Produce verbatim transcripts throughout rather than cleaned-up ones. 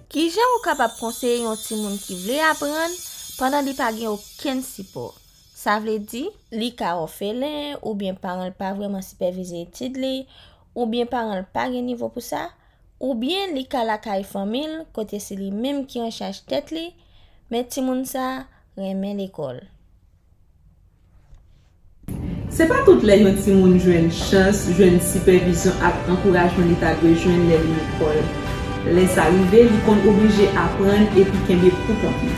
Kijan ou kapab konseye yon timoun ki vle aprann pandan li pa gen okenn sipò? Sa vle di, li ka òfelen oubyen paran l pa vrèman sipèvize etid li, oubyen paran l pa gen nivo pou sa, oubyen li ka lakay fanmi l kote se li menm ki an chaj tèt li, men timoun sa a renmen lekòl. Se pa tout lè yon timoun jwenn chans jwenn sipèvizyon ak ankourajman li ta dwe jwenn lè li lekòl. Lè sa rive, li konn oblije aprann epi kenbe poukont li.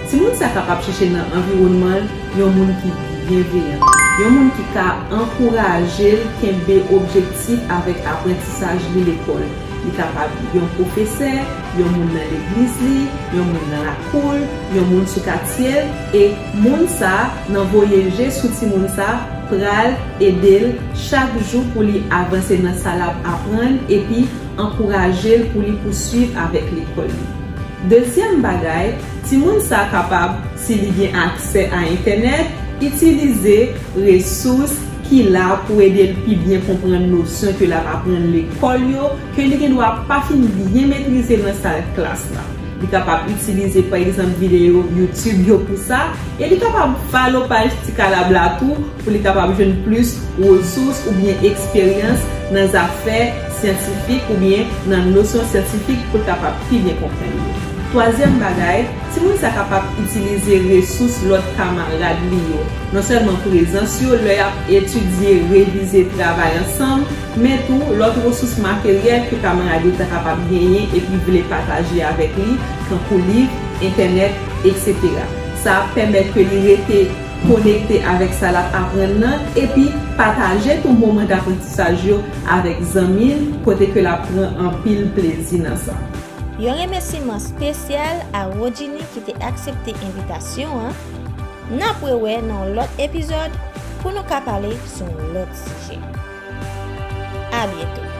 Timoun sa kapab chèche nan anviwònman l yon moun ki byenveyan, yon moun ki ka ankouraje l kenbe objektif avèk aprantisaj li lekòl. Li kapab yon pwofesè, yon moun nan legliz li, yon moun nan lakou l, yon moun sou katye l, e moun sa a, nan voye je sou timoun sa a, pral ede l chak jou pou li avanse nan sa l ap aprann epi ankouraje l pou li pouswiv avèk lekòl li. Dezyèm bagay, timoun sa a kapab, si li gen aksè a entènèt, itilize resous ki la pou ede l pi byen konprann nosyon ke l ap aprann lekòl yo, ke li gendwa pa fin byen metrize nan sal klas la. Li kapab itilize, pa egzanp, videyo YouTube yo pou sa, e li kapab follow paj Ti Kalab la tou pou li kapab jwenn plis resous oubyen eksperyans nan zafè syantifik oubyen nan nosyon syantifik pou l kapab pi byen konprann yo. Twazyèm bagay, timoun sa kapab itilize resous lòt kamarad li yo. Non sèlman prezans yo lè y ap etidye, revize, travay ansanm, men tou lòt resous materyèl ke kamarad yo ta kapab genyen epi vle pataje avèk li, tankou liv, entènèt, etsetera. Sa ap pèmèt ke li rete konekte avèk sa l ap aprann nan epi pataje tou moman daprantisaj yo avèk zanmi l kote ke l ap pran anpil plezi nan sa. Yon remèsiman espesyal a Rodjini ki te aksepte envitasyon an. N ap rewè nan yon lòt epizòd pou nou ka pale sou yon lòt sijè. A byento.